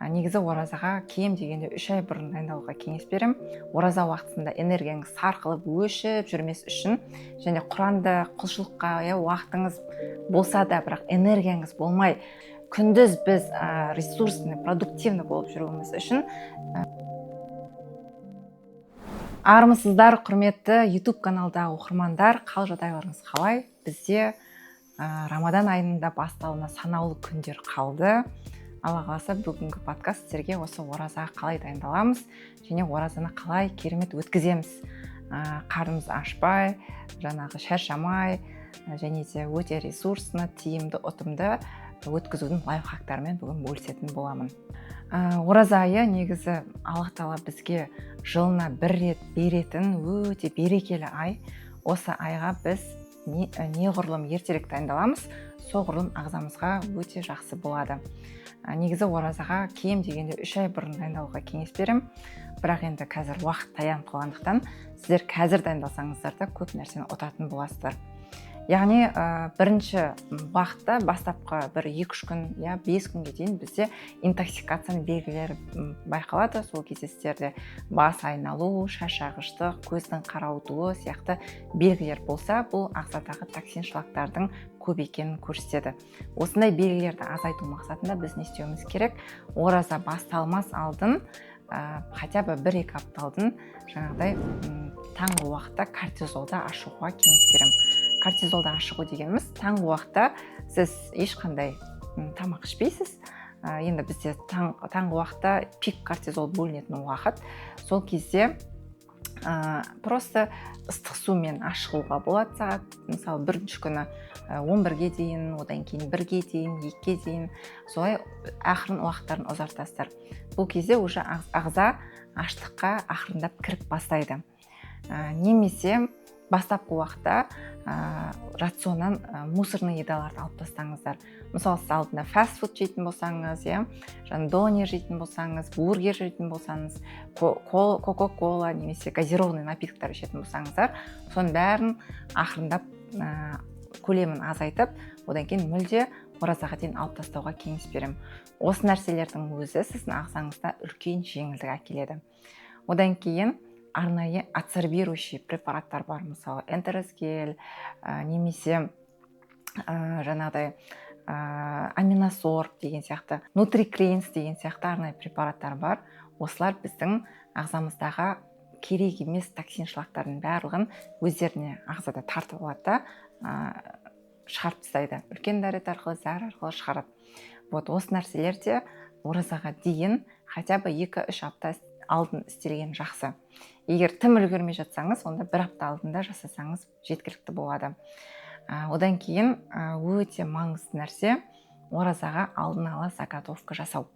Негізі оразаға кем дегенде 3 ай бұрын дайындалуға кеңес беремін. Ораза уақытысында энергияңыз сарқылып, өшіп жүрмес үшін және Құранды, құлшылыққа, иә, уақытыңыз болса да, бірақ энергияңыз болмай, күндіз біз ресурсный, продуктивный болып жүруіміз үшін. Армысыздар, құрметті YouTube каналдағы оқырмандар! Қал жағдайларыңыз қалай? Бізде Рамадан айының да басталуына санаулы күндер қалды. Алла қаласа, бүгінгі подкаст сіздерге осы оразаға қалай дайындаламыз және оразаны қалай керемет өткіземіз, қарнымыз ашпай, жаңағы шаршамай және де өте ресурсны, тиімді, ұтымды өткізудің лайфхактарымен бүгін бөлісетін боламын. Ораза айы негізі Аллах Тағала бізге жылына бір рет беретін өте берекелі ай. Осы айға біз неғұрлым ертерек дайындаламыз, соғұрлым ағзамызға өте жақсы болады. Негізі оразаға кем дегенде 3 ай бұрын дайындалуға кеңес беремін, бірақ енді қазір уақыт таянып қалғандықтан, сіздер қазір дайындалсаңыздар да, көп нәрсені ұтатын боласыздар. Яғни бірінші уақытта, бастапқы бір 2-3 күн, иә, 5 күнге дейін бізде интоксикацияның белгілері байқалады. Сол кезде сіздерде бас айналу, шаршағыштық, көздің қарауытуы сияқты белгілер болса, бұл ағзадағы токсин, шлактардың көп екенін көрсетеді. Осындай белгілерді азайту мақсатында біз не істеуіміз керек? Ораза басталмас алдын хотя бы 1-2 апта алдын жаңағыдай таңғы уақытта кортизолды ашуға кеңес беремін. Кортизолды ашығу дегеніміз – таңғы уақытта сіз ешқандай тамақ ішпейсіз. Енді бізде таңғы уақытта пик кортизол бөлінетін уақыт. Сол кезде просто ыстық сумен ашығуға болады. Сағат, мысалы, бірінші күні 11-ге дейін, одан кейін 1-ге дейін, 2-ге дейін, солай ақырын уақыттарын ұзартасыздар. Бұл кезде уже ағза аштыққа ақырындап кіріп бастайды. Немесе бастапқы уақытта рационнан мусорный едаларды алып тастаңыздар. Мысалы, сіз алдында фастфуд жейтін болсаңыз, иә, жаңағы донер жейтін болсаңыз, бургер жейтін болсаңыз, кока кола немесе газированный напитоктар ішетін болсаңыздар, соның бәрін ақырындап көлемін азайтып, одан кейін мүлде оразаға дейін алып тастауға кеңес беремін. Осы нәрселердің өзі сіздің ағзаңызда үлкен жеңілдік әкеледі. Одан кейін арнайы адсорбирующий препараттар бар, мысалы, Энтеросгель немесе жаңағыдай Аминосорб деген сияқты, Нутриклинс деген сияқты арнайы препараттар бар. Осылар біздің ағзамыздағы керек емес токсин, шлактардың барлығын өздеріне ағзада тартып алады да, шығарып тастайды, үлкен дәрет арқылы, зәр арқылы шығарады. Вот осы нәрселер де оразаға дейін хотя бы 2-3 апта алдын істелген жақсы. Егер тым үлгермей жатсаңыз, онда бір апта алдында жасасаңыз, жеткілікті болады. Одан кейін өте маңызды нәрсе – оразаға алдын ала заготовка жасау.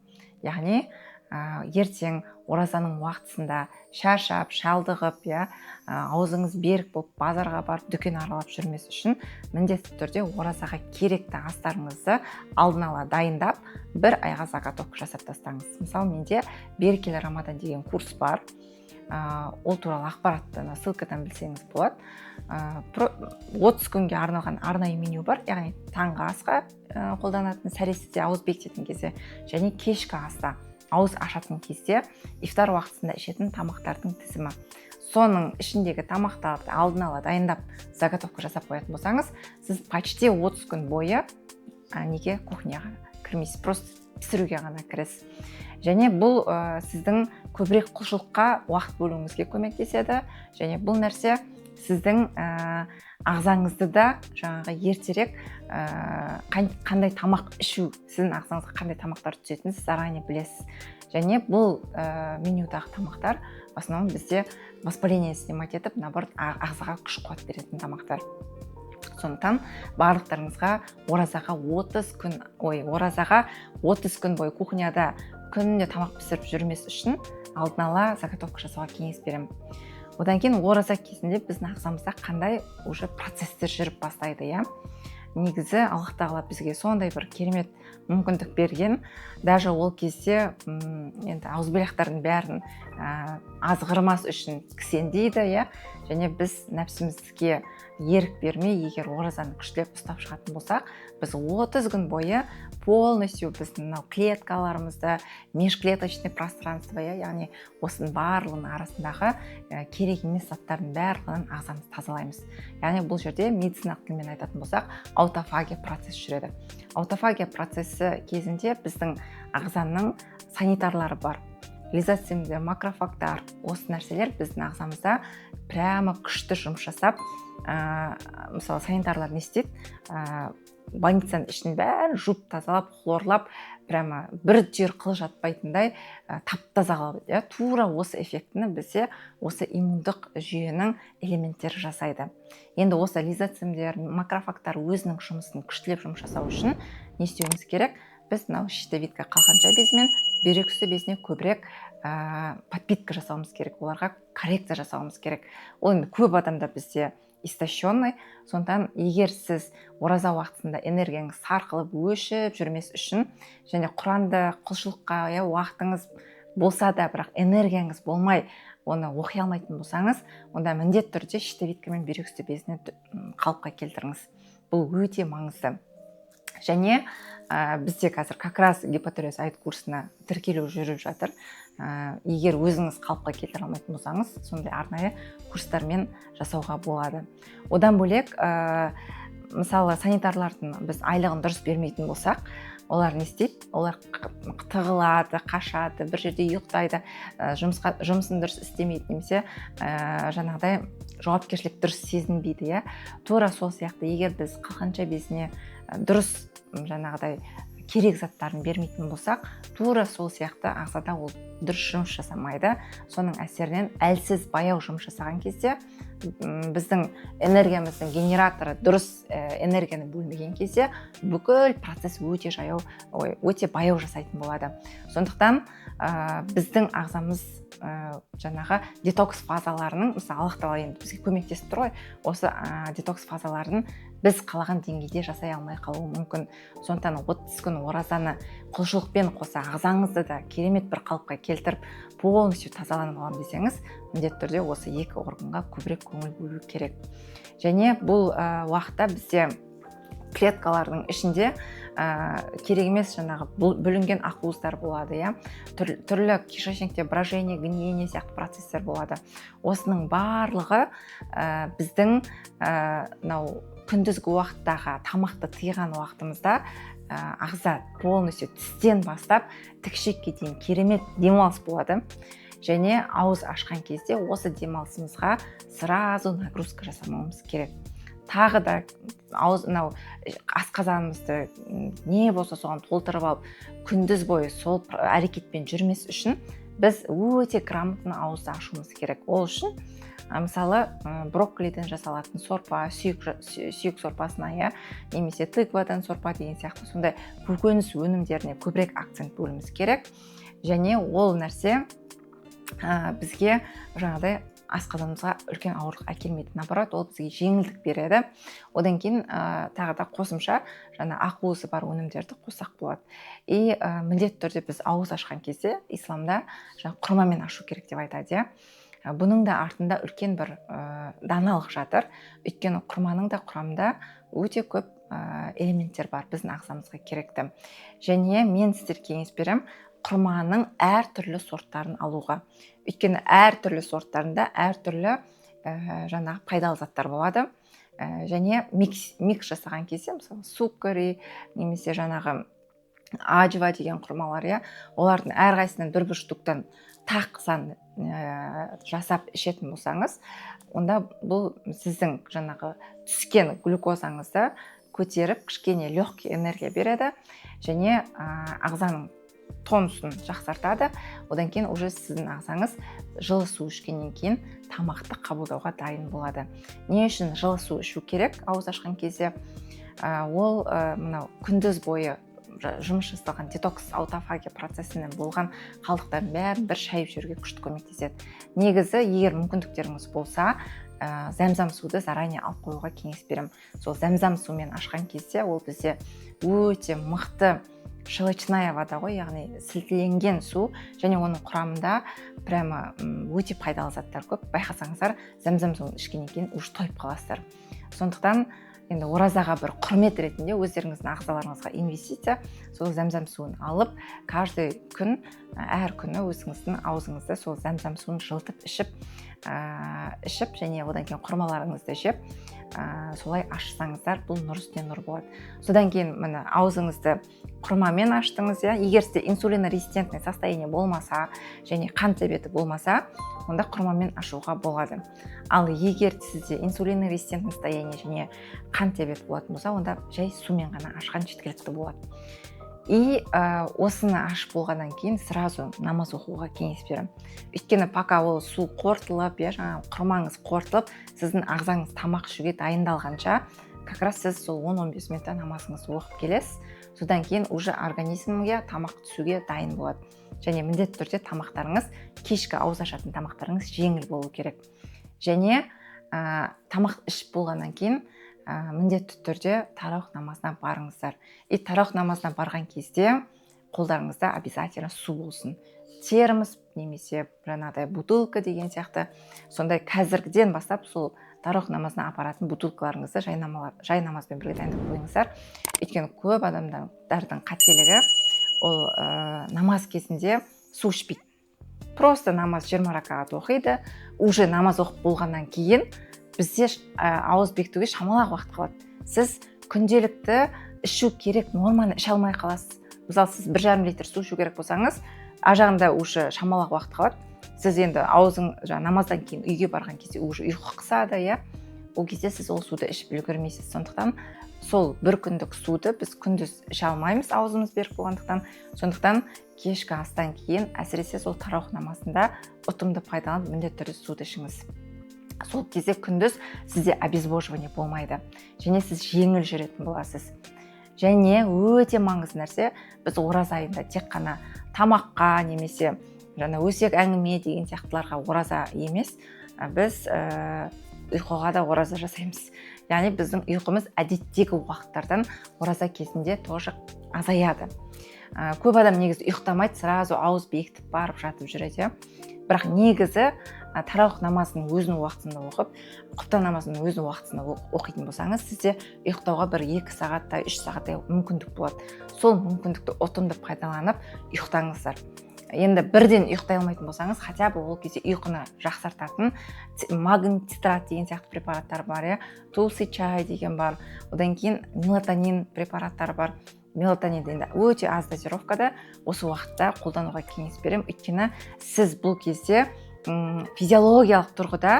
Яғни ертең оразаның уақытысында шаршап, шалдығып, иә, аузыңыз берік болып, базарға барып, дүкен аралап жүрмес үшін міндетті түрде оразаға керекті астарыңызды алдын ала дайындап, бір айға заготовка жасап тастаңыз. Мысалы, менде «Берекелі Рамадан» деген курс бар. Ол туралы ақпаратты ана ссылкадан білсеңіз болады. 30 күнге арналған арнайы меню бар, яғни таңғы асқа қолданатын, сәресіде ауыз бекітетін кезде және кешкі аста ауыз ашатын кезде, ифтар уақытысында ішетін тамақтардың тізімі. Соның ішіндегі тамақтарды алдын ала дайындап, заготовка жасап қоятын болсаңыз, сіз почти 30 күн бойы неге кухняға кірмейсіз, просто пісіруге ғана кіресіз. Және бұл сіздің көбірек құлшылыққа уақыт бөлуіңізге көмектеседі және бұл нәрсе сіздің ағзаңызды да жаңағы ертерек қандай тамақ ішу, сіздің ағзаңызға қандай тамақтар түсетінін сіз заранее білесіз. Және бұл менюдағы тамақтар в основном бізде воспаление снимать етіп, наоборот, ағзаға күш қуат беретін тамақтар. Сондықтан барлықтарыңызға оразаға 30 күн, ой, оразаға 30 күн бойы кухняда күнде тамақ пісіріп жүрмес үшін алдын ала заготовка жасауға кеңес беремін. Одан кейін ораза кезінде біздің ағзамызда қандай уже процесстер жүріп бастайды, иә? Негізі Аллах Тағала бізге сондай бір керемет мүмкіндік берген. Даже ол кезде енді аузубиллахтардың бәрін азғырмас үшін кісендейді, иә. Және біз нәпсімізге ерік бермей, егер оразаны күштеп ұстап шығатын болсақ, Біз 30 күн бойы полностью біздің мынау клеткаларымызды, межклеточный пространство, иә, яғни осының барлығының арасындағы керек емес заттардың барлығынан ағзамызды тазалаймыз. Яғни бұл жерде медициналық тілмен айтатын болсақ, аутофагия процесі жүреді. Аутофагия процесі кезінде біздің ағзаның санитарлары бар: лизоцимдер, макрофагтар. Осы нәрселер біздің ағзамызда прямо күшті жұмыс жасап, мысалы, санитарлар не істейді? Больницаның ішін бәрін жуып, тазалап, хлорлап, прямо бір түйір қыл жатпайтындай тап таза қылады, иә. Тура осы эффектіні бізде осы иммундық жүйенің элементтері жасайды. Енді осы лизоцимдер, макрофагтар өзінің жұмысын күштілеп жұмыс жасау үшін не істеуіміз керек? Біз мынау щитовидка, қалқанша безі мен бүйрек үсті безіне көбірек подпитка жасауымыз керек, оларға коррекция жасауымыз керек. Ол енді көп адамда бізде истощенный. Сондықтан егер сіз ораза уақытысында энергияңыз сарқылып, өшіп жүрмес үшін және Құранды, құлшылыққа, иә, уақытыңыз болса да, бірақ энергияңыз болмай, оны оқи алмайтын болсаңыз, онда міндетті түрде щитовидка мен бүйрек үсті безіне қалыпқа келтіріңіз. Бұл өте маңызды. Және бізде қазір как раз гипотиреоз айт курсына тіркелу жүріп жатыр. Егер өзіңіз қалыпқа келтіре алмайтын болсаңыз, сондай арнайы курстармен жасауға болады. Одан бөлек, мысалы, санитарлардың біз айлығын дұрыс бермейтін болсақ, олар не істейді? Олар тығылады, қашады, бір жерде ұйықтайды, жұмысын дұрыс істемейді немесе жаңағыдай жауапкершілік дұрыс сезінбейді, иә. Тура сол сияқты, егер біз қалқанша безіне дұрыс жаңағыдай керек заттарын бермейтін болсақ, тура сол сияқты ағзада ол дұрыс жұмыс жасамайды. Соның әсерінен әлсіз, баяу жұмыс жасаған кезде, біздің энергиямыздың генераторы дұрыс энергияны бөлмеген кезде, бүкіл процесс өте жаяу, ой, өте баяу жасайтын болады. Сондықтан біздің ағзамыз жаңағы детокс фазаларының, мысалы, Аллах тағала енді бізге көмектесіп тұр ғой, осы детокс фазаларын біз қалаған деңгейде жасай алмай қалуы мүмкін. Сондықтан 30 күн оразаны құлшылықпен қоса ағзаңызды да керемет бір қалыпқа келтіріп, полностью тазаланып аламын десеңіз, міндетті түрде осы екі органға көбірек көңіл бөлу керек. Және бұл уақытта бізде клеткалардың ішінде керек емес жаңағы бүлінген ақуыздар болады, иә, түрлі кишечникте брожение, гниение сияқты процесстер болады. Осының барлығы біздің мынау күндізгі уақыттағы тамақты тыйған уақытымызда ағза полностью тістен бастап тік ішекке дейін керемет демалыс болады. Және ауыз ашқан кезде осы демалысымызға сразу нагрузка жасамауымыз керек. Тағы да ауыз, мынау асқазанымызды не болса соған толтырып алып, күндіз бойы сол әрекетпен жүрмес үшін біз өте грамотно ауызды ашуымыз керек. Ол үшін, мысалы, брокколиден жасалатын сорпа, сүйек сорпасына, иә, немесе тыквадан сорпа деген сияқты сондай көкөніс өнімдеріне көбірек акцент бөлуіміз керек. Және ол нәрсе бізге жаңағыдай асқазанымызға үлкен ауырлық әкелмейді, наоборот, ол бізге жеңілдік береді. Одан кейін тағы да қосымша жаңа ақуызы бар өнімдерді қоссақ болады. И міндетті түрде біз ауыз ашқан кезде, исламда жаңа құрмамен ашу керек деп айтады, иә. Бұның да артында үлкен бір даналық жатыр, өйткені құрманың да құрамында өте көп элементтер бар біздің ағзамызға керекті. Және мен сіздерге кеңес беремін құрманың әртүрлі сорттарын алуға, өйткені әртүрлі сорттарында әртүрлі жаңағы пайдалы заттар болады. Және микс жасаған кезде, мысалы, суккари немесе жаңағы аджва деген құрмалар, иә, олардың әрқайсысынан бір бір штуктан тақ сан жасап ішетін болсаңыз, онда бұл сіздің жаңағы түскен глюкозаңызды көтеріп, кішкене легкий энергия береді және ағзаның тонусын жақсартады. Одан кейін уже сіздің ағзаңыз жылы су ішкеннен кейін тамақты қабылдауға дайын болады. Не үшін жылы су ішу керек ауыз ашқан кезде? Ол мынау күндіз бойы жұмыс жасалған детокс, аутофагия процесінен болған қалдықтардың бәрін бір шайып жіберуге күшті көмектеседі. Негізі, егер мүмкіндіктеріңіз болса, зәмзам суды заранее алып қоюға кеңес беремін. Сол зәмзам сумен ашқан кезде, ол бізде өте мықты щелочная вода ғой, яғни сілтіленген су, және оның құрамында прямо өте пайдалы заттар көп. Байқасаңыздар, зәмзам суын ішкеннен кейін уже тойып қаласыздар. Сондықтан Енді оразаға бір құрмет ретінде өздеріңіздің ағзаларыңызға инвестиция, сол зәмзәм суын алып, каждый күн, әр күні өзіңіздің аузыңызды сол зәмзәм суын жылытып ішіп және одан кейін құрмаларыңызды жеп, солай ашсаңыздар, бұл нұр үстіне нұр болады. Содан кейін, міне, аузыңызды құрмамен аштыңыз, иә. Егер сізде инсулинорезистентный состояние болмаса және қант диабеті болмаса, онда құрмамен ашуға болады. Ал егер сізде инсулинорезистентный состояние және қант диабеті болатын болса, онда жай сумен ғана ашқан жеткілікті болады. И осыны ашып болғаннан кейін сразу намаз оқуға кеңес беремін, өйткені пока ол су қорытылып, иә, жаңағы құрмаңыз қорытылып, сіздің ағзаңыз тамақ ішуге дайындалғанша, как раз сіз сол 10-15 минутта намазыңызды оқып келесіз. Содан кейін уже организмге тамақ түсуге дайын болады. Және міндетті түрде тамақтарыңыз, кешкі ауыз ашатын тамақтарыңыз жеңіл болу керек. Және тамақ ішіп болғаннан кейін міндетті түрде тараух намазына барыңыздар. И тараух намазына барған кезде қолдарыңызда обязательно су болсын, термос немесе жаңағыдай бутылка деген сияқты. Сондай қазіргіден бастап сол тараух намазына апаратын бутылкаларыңызды жай намазбен бірге дайындап қойыңыздар. Өйткені көп адамдардың қателігі ол намаз кезінде су ішпейді, просто намаз 20 ракағат оқиды. Уже намаз оқып болғаннан кейін бізде ауыз бекітуге шамалы уақыт қалады. Сіз күнделікті ішу керек норманы іше алмай қаласыз. Мысалы, сіз 1,5 литр су ішу керек болсаңыз, ар жағында уже шамалы уақыт қалады. Сіз енді аузың жаңа намаздан кейін үйге барған кезде уже ұйқы қысады, иә, ол кезде сіз ол суды ішіп үлгермейсіз. Сондықтан сол бір күндік суды біз күндіз іше алмаймыз, аузымыз берік болғандықтан. Сондықтан кешкі астан кейін, әсіресе сол тараух намазында ұтымды пайдаланып, міндетті түрде суды ішіңіз. Сол кезде күндіз сізде обезвоживание болмайды және сіз жеңіл жүретін боласыз. Және өте маңызды нәрсе: біз ораза айында тек қана тамаққа немесе жаңа өсек әңгіме деген сияқтыларға ораза емес, біз ұйқыға да ораза жасаймыз. Яғни біздің ұйқымыз әдеттегі уақыттардан ораза кезінде тоже азаяды. Көп адам негізі ұйықтамайды, сразу ауыз бекітіп барып жатып жүреді, иә. Бірақ негізі тараух намазын өзінің уақытында оқып, құптан намазын өзінің уақытында оқитын болсаңыз, сізде ұйықтауға бір 2 сағаттай, 3 сағаттай мүмкіндік болады. Сол мүмкіндікті ұтымды пайдаланып ұйықтаңыздар. Енді бірден ұйықтай алмайтын болсаңыз, хотя бы ол кезде ұйқыны жақсартатын магний цитрат деген сияқты препараттар бар, иә, тулси чай деген бар, одан кейін мелатонин препараттары бар. Мелатонинді енді өте аз дозировкада осы уақытта қолдануға кеңес беремін, өйткені сіз бұл кезде физиологиялық тұрғыда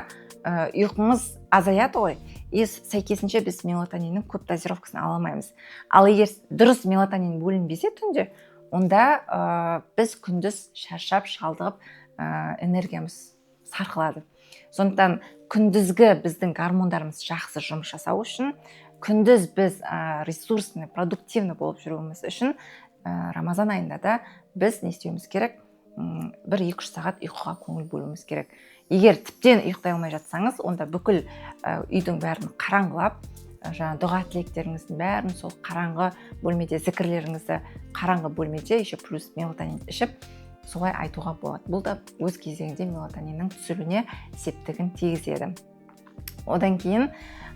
ұйқыңыз азаяды ғой, и сәйкесінше біз мелатониннің көп дозировкасын ала алмаймыз. Ал егер дұрыс мелатонин бөлінбесе түнде, онда біз күндіз шаршап, шалдығып, энергиямыз сарқылады. Сондықтан күндізгі біздің гормондарымыз жақсы жұмыс жасау үшін, күндіз біз ресурсный, продуктивный болып жүруіміз үшін, рамазан айында да біз не істеуіміз керек? Бір 2-3 сағат ұйқыға көңіл бөлуіміз керек. Егер тіптен ұйықтай алмай жатсаңыз, онда бүкіл үйдің бәрін қараңғылап, жаңағы дұға тілектеріңіздің бәрін сол қараңғы бөлмеде, зікірлеріңізді қараңғы бөлмеде, еще плюс мелатонин ішіп, солай айтуға болады. Бұл да өз кезегінде мелатониннің түсуіне септігін тигізеді. Одан кейін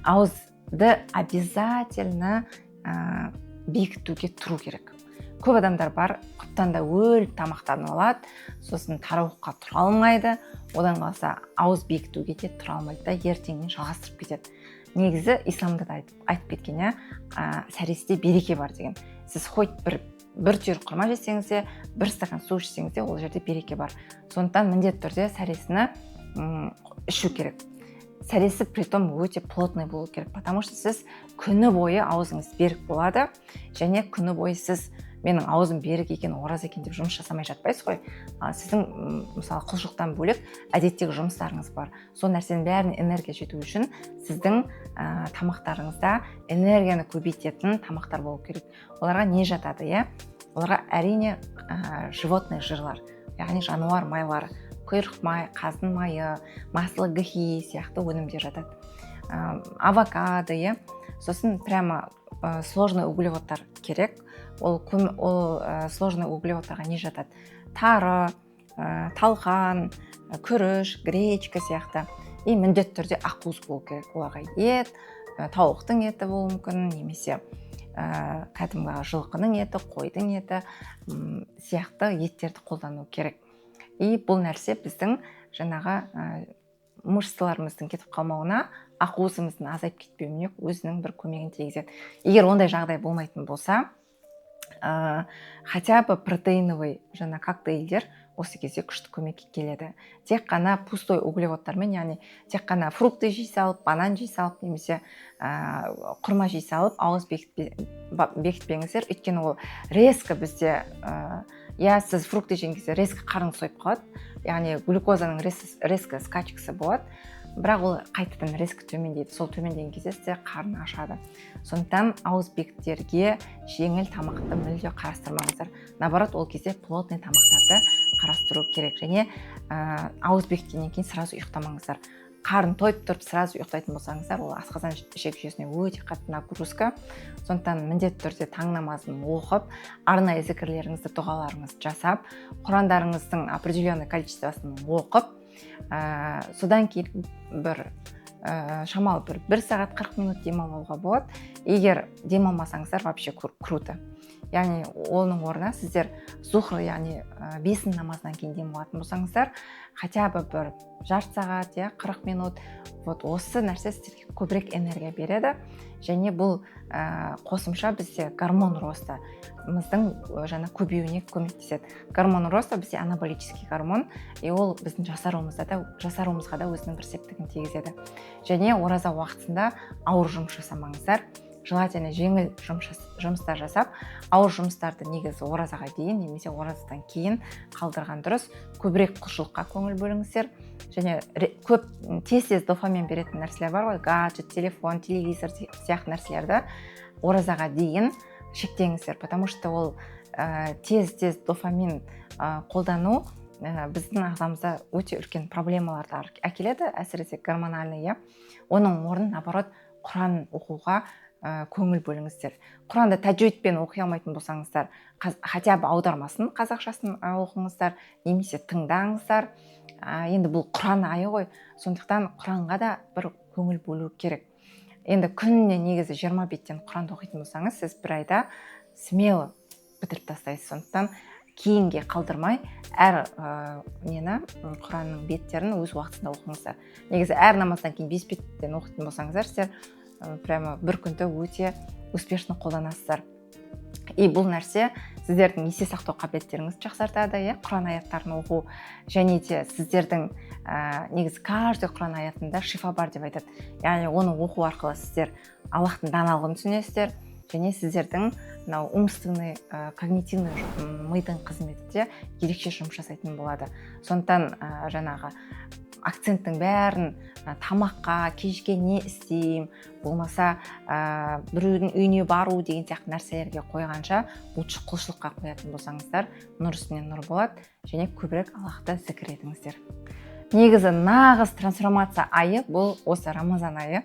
ауызды обязательно бекітуге тұру керек. Көп адамдар бар, құптанда өліп тамақтанып алады, сосын тараухқа тұра алмайды, одан қалса ауыз бекітуге де тұра алмайды да, ертеңнен жалғастырып кетеді. Негізі исламда да айтып кеткен, иә, сәресіде береке бар деген. Сіз хоть бір түйір құрма жесеңіз де, бір стакан су ішсеңіз де, ол жерде береке бар. Сондықтан міндетті түрде сәресіні ішу керек. Сәресі притом өте плотный болу керек, потому что сіз күні бойы аузыңыз берік болады. Және күні бойы сіз менің аузым берік екен, ораза екен деп жұмыс жасамай жатпайсыз ғой. Сіздің мысалы, құлшылықтан бөлек әдеттегі жұмыстарыңыз бар. Сол нәрсенің бәріне энергия жету үшін сіздің тамақтарыңызда энергияны көбейтетін тамақтар болу керек. Оларға не жатады, иә? Оларға, әрине, животный жирлар, яғни жануар майлары: құйрық май, қаздың майы, масло гхи сияқты өнімдер жатады, авокадо, иә. Сосын прямо сложный углеводтар керек. Ол сложный углеводтарға не жатады? Тары, талқан, күріш, гречка сияқты. И міндетті түрде ақуыз болу керек оларға: ет, Тауықтың еті болуы мүмкін немесе кәдімгі жылқының еті, қойдың еті сияқты еттерді қолдану керек. И бұл нәрсе біздің жаңағы мышцаларымыздың кетіп қалмауына, ақуызымыздың азайып кетпеуіне өзінің бір көмегін тигізеді. Егер ондай жағдай болмайтын болса, хотя бы протеиновый жаңа коктейльдер осы кезде күшті көмекке келеді. Тек қана пустой углеводтармен, яғни тек қана фрукты жей салып, банан жей салып немесе құрма жей салып ауыз бекітпеңіздер, өйткені ол резко бізде, иә, сіз фрукты жеген кезде резко қарныңыз тойып қалады, яғни глюкозаның резко скачкасы болады, бірақ ол қайтадан резко төмендейді. Сол төмендеген кезде сізде қарын ашады. Сондықтан ауыз бекітерге жеңіл тамақты мүлде қарастырмаңыздар. Наоборот, ол кезде плотный тамақтарды қарастыру керек. Және ауыз бекіткеннен кейін сразу ұйықтамаңыздар. Қарын тойып тұрып сразу ұйықтайтын болсаңыздар, ол асқазан, ішек жүйесіне өте қатты нагрузка. Сондықтан міндетті түрде таң намазын оқып, арнайы зікірлеріңізді, дұғаларыңызды жасап, құрандарыңыздың определенный количествосын оқып, содан кейін бір шамалы бір сағат 40 минут демалуға болады. Егер демалмасаңыздар, вообще круто. Яғни оның орнына сіздер зухр, яғни бесін намазынан кейін демалатын болсаңыздар, хотя бы бір жарты сағат, иә, 40 минут, вот осы нәрсе сіздерге көбірек энергия береді. Және бұл қосымша бізде гормон роста мыздың жаңа көбеюіне көмектеседі. Гормон роста бізде анаболический гормон, и ол біздің жасаруымызға да өзінің бір септігін тигізеді. Және ораза уақытысында ауыр жұмыс жасамаңыздар. Желательно жеңіл жұмыстар жасап, ауыр жұмыстарды негізі оразаға дейін немесе оразадан кейін қалдырған дұрыс. Көбірек құлшылыққа көңіл бөліңіздер. Және көп тез тез дофамин беретін нәрселер бар ғой, гаджет, телефон, телевизор сияқты нәрселерді оразаға дейін шектеңіздер, потому что ол тез тез дофамин қолдану біздің ағзамызда өте үлкен проблемаларды әкеледі, әсіресе гормональный, иә. Оның орнын, наоборот, құран оқуға көңіл бөліңіздер. Құранды тәжвидпен оқи алмайтын болсаңыздар, хотя бы аудармасын, қазақшасын оқыңыздар немесе тыңдаңыздар. Енді бұл құран айы ғой, сондықтан құранға да бір көңіл бөлу керек. Енді күніне негізі 20 беттен құранды оқитын болсаңыз, сіз бір айда смело бітіріп тастайсыз. Сондықтан кейінге қалдырмай, әр нені, құранның беттерін өз уақытысында оқыңыздар. Негізі әр намаздан кейін 5 беттен оқитын болсаңыздар, сіздер прямо бір күнді өте успешно қолданасыздар. И бұл нәрсе сіздердің есте сақтау қабілеттеріңізді жақсартады, иә, құран аяттарын оқу. Және де сіздердің негізі каждый құран аятында шифа бар деп айтады, яғни оны оқу арқылы сіздер Аллахтың даналығын түсінесіздер және сіздердің мынау умственный, когнитивный мидың қызметі де ерекше жұмыс жасайтын болады. Сондықтан жаңағы акценттің бәрін тамаққа, кешке не істеймін, болмаса біреудің үйіне бару деген сияқты нәрселерге қойғанша, лучше құлшылыққа қоятын болсаңыздар, нұр үстіне нұр болады. Және көбірек Аллахты зікір етіңіздер. Негізі нағыз трансформация айы бұл осы Рамазан айы.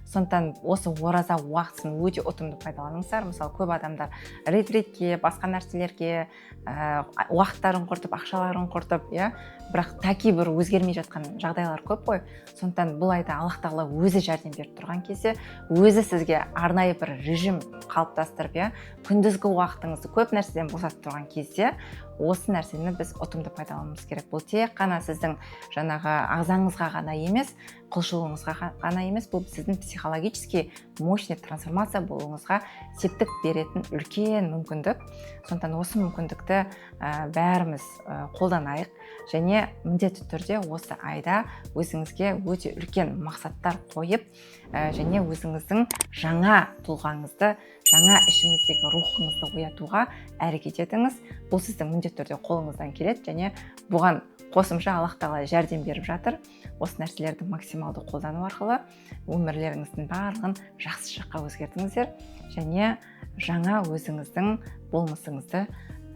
Сондықтан осы ораза уақытысын өте ұтымды пайдаланыңыздар. Мысалы, көп адамдар ретритке, басқа нәрселерге уақыттарын құртып, ақшаларын құртып, иә, бірақ таки бір өзгермей жатқан жағдайлар көп қой. Сондықтан бұл айда Аллах Тағала өзі жәрдем беріп тұрған кезде, өзі сізге арнайы бір режим қалыптастырып, иә, күндізгі уақытыңызды көп нәрседен босатып тұрған кезде, осы нәрсені біз ұтымды пайдалануымыз керек. Бұл тек қана сіздің жаңағы ағзаңызға ғана емес, құлшылығыңызға ғана емес, бұл сіздің психологически мощный трансформация болуыңызға септік беретін үлкен мүмкіндік. Сондықтан осы мүмкіндікті бәріміз қолданайық. Және міндетті түрде осы айда өзіңізге өте үлкен мақсаттар қойып, және өзіңіздің жаңа тұлғаңызды, жаңа ішіңіздегі рухыңызды оятуға әрекет етіңіз. Бұл сіздің міндетті түрде қолыңыздан келеді және бұған қосымша Аллах Тағала жәрдем беріп жатыр. Осы нәрселерді максималды қолдану арқылы өмірлеріңіздің барлығын жақсы жаққа өзгертіңіздер және жаңа өзіңіздің болмысыңызды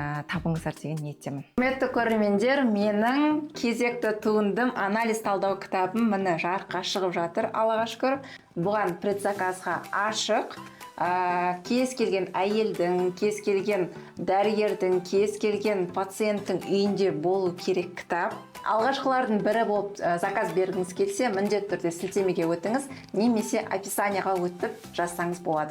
табыңыздар деген ниеттемін. Құрметті көрермендер, менің кезекті туындым, анализ талдау кітабым, міне, жарыққа шығып жатыр, Аллаға шүкір. Бұған предзаказға ашық. Кез келген әйелдің, кез келген дәрігердің, кез келген пациенттің үйінде болу керек кітап. Алғашқылардың бірі болып заказ бергіңіз келсе, міндетті түрде сілтемеге өтіңіз немесе описанияға өтіп жазсаңыз болады.